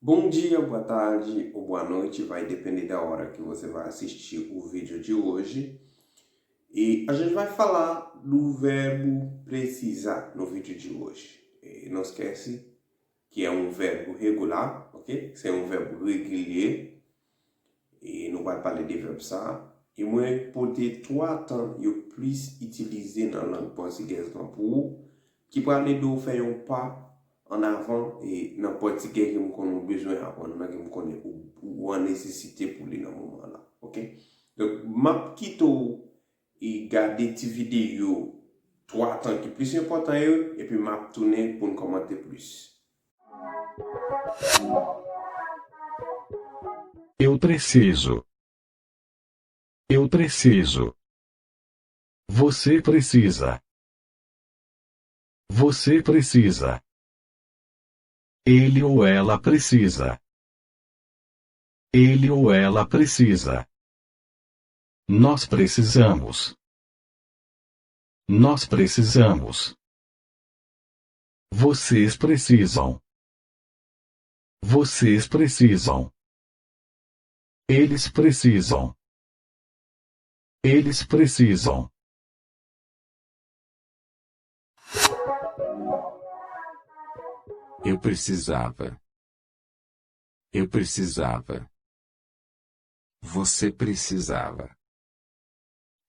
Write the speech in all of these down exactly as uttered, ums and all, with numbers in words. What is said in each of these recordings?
Bom dia, boa tarde ou boa noite, vai depender da hora que você vai assistir o vídeo de hoje. E a gente vai falar do verbo precisar no vídeo de hoje. E não esquece que é um verbo regular, ok? Se yon vèb regilye. E nou pral pale de vèb sa a. E mwen pote twa tan yo plis itilize nan lang pòtigèz lan pou ou, ki pral ede w fè yon pa an avan e nan pòtigè ke m konnen w bezwen aprann nan, ke m konnen ou, ou an nesesite pou li nan moman la. Ok? Donk, m ap kite w e gade ti videyo twa tan ki plis enpòtan yo, epi m ap tounen pou n kòmante plis. Eu preciso. Eu preciso. Você precisa. Você precisa. Ele ou ela precisa. Ele ou ela precisa. Nós precisamos. Nós precisamos. Vocês precisam. Vocês precisam. Eles precisam. Eles precisam. Eu precisava. Eu precisava. Você precisava.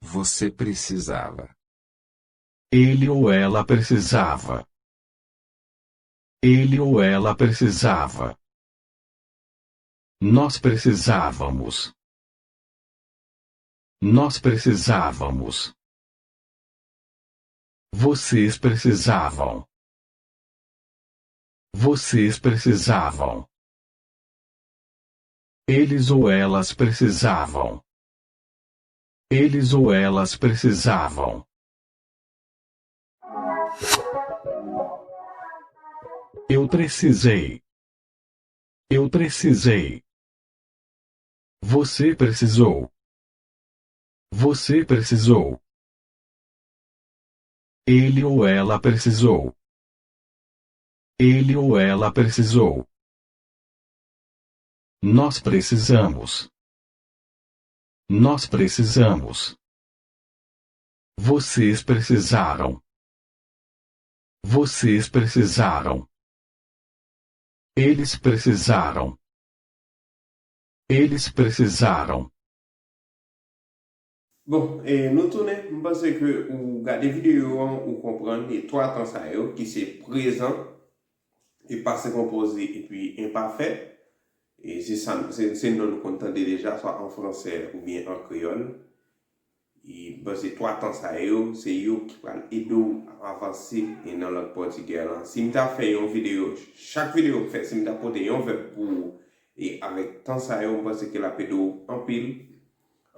Você precisava. Ele ou ela precisava. Ele ou ela precisava. Nós precisávamos. Nós precisávamos. Vocês precisavam. Vocês precisavam. Eles ou elas precisavam. Eles ou elas precisavam. Eu precisei. Eu precisei. Você precisou. Você precisou. Ele ou ela precisou. Ele ou ela precisou. Nós precisamos. Nós precisamos. Vocês precisaram. Vocês precisaram. Eles precisaram. Eles precisaram. Bon, e nou tounen, m panse ke ou gade videyo an, ou konprann e twa tan sa yo ki se prezan, e pase konpoze epi enpafè. E se sa, se, se non nou konn tande deja, swa an fransè oubyen an kreyòl. E m panse twa tan sa yo, se yo ki pral ede w avanse e nan lang pòtigè lan. Si m ta fè yon videyo, chak videyo m fè, si m ta pote yon vèb pou ou, e avèk tan sa yo, m panse ke l ap ede w anpil,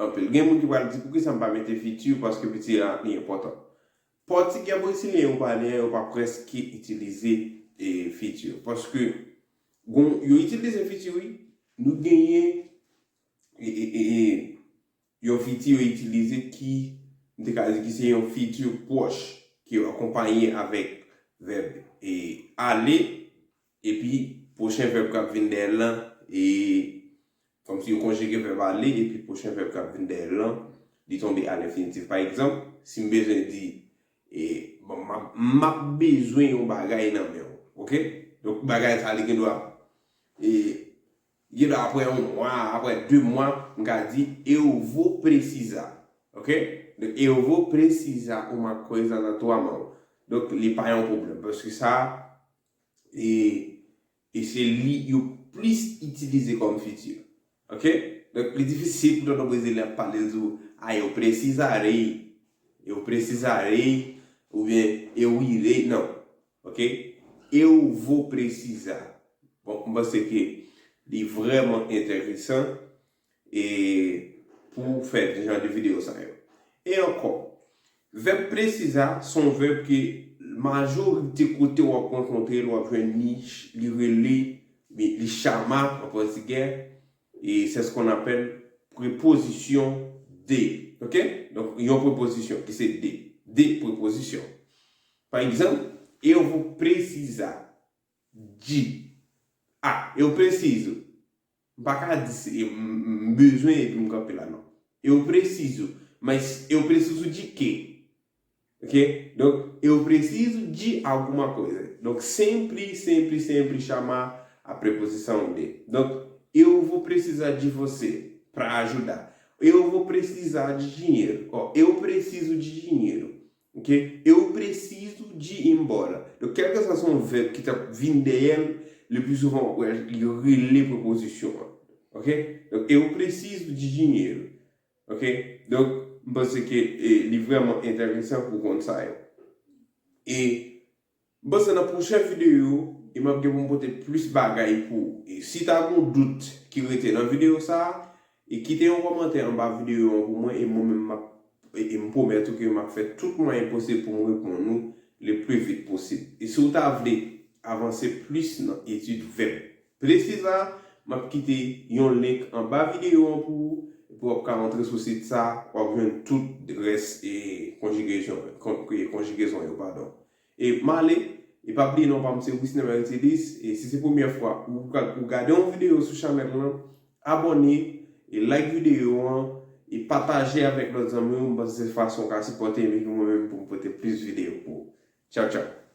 anpil. Gen moun ki pral di, poukisa m pa mete fiti, paske fiti a li enpòtan. Pòtigè brezilyen yo pale an, yo pa prèske itilize e, fiti. Paske gon, yo itilize fiti, wi. Nou genyen e, e, e, e, yon fiti yo itilize ki, m te ka di ki se yon fiti pwòch, ki akonpaye avèk vèb e, ale, epi pwochen vèb k ap vin dèyè l lan, e kòmsi yo konjige vèb ale, epi pwochen vèb k ap vin dèyè l lan, li tonbe a lenfinitif. Pa egzanp, si m bezwen di, e, bon, m ap, m ap bezwen yon bagay nan men w, oke? Donk, bagay sa, li gen dwa, e, gen dwa apre yon mwa, apre de mwa, m ka di, eu vou precisar, oke? Donk, eu vou precisar uma coisa na tua mão. Donk, li pa yon pwoblèm, paske sa, e, e se li yo plis itilize kòm fiti. Oke? Donk, li difisil pou tonton brezilyen ap pale l di w, a, eu precisarei, eu precisarei, oubyen eu irei, non. Oke? Eu vou precisar. Bon, m panse ke li vrèman enteresan e pou fè jan de videyo sa yo. E ankò, vèb precisar se yon vèb ke majorite kote w ap rankontre l, w ap jwenn li, li rele, li, li chama an pòtigè, e c'est ce qu'on appelle préposition de. Oke? Donk, yon prepozisyon ki se de. De prepozisyon. Pa egzanp, eu vou precisar de Ah, eu preciso. M pa ka di se, m, m bezwen epi m kanpe la, non. Eu preciso. Mas eu preciso de quê? Ok? Donc, eu preciso de alguma coisa. Donc, sempre, sempre, sempre chamar a preposição de. Donc, eu vou precisar de você para ajudar. Eu vou precisar de dinheiro. Ó, eu preciso de dinheiro. Ok? Eu preciso de ir embora. Donk, kèlkeswa se yon vèb ki t ap vin dèyè l, le plus souvent, ou wè, li rele prepozisyon an. Ok? Donk, eu preciso de dinheiro. Ok? Donk, m panse ke e, li vrèman enteresan pou w konn sa yo. E m panse nan pwochen videyo, e m ap gen pou m pote plis bagay pou ou. E si ta gen yon dout ki rete nan videyo sa a, e kite yon kòmantè anba videyo an pou mwen, e mwen menm m ap, e, e m pwomèt ou ke m ap fè tout mwayen posib pou m reponn ou le plus vite possible. E si w ta vle avanse plis nan etid vèb presiza, m ap kite yon link anba videyo an pou ou, pou w ap ka antre sou sit sa, w ap jwenn tout rès e konjigezon, kon-, e konjigezon yo, padon. E m ale, e pa bliye non pa m se Wisner Mercedes, e si se premyè fwa ou, ou gade yon videyo sou chanèl lan, abòne, e like videyo an, e pataje avèk lòt zanmi w, m panse se fason w ka sipòte m epi mwen menm pou m pote plis videyo pou ou. Tchaw, tchaw.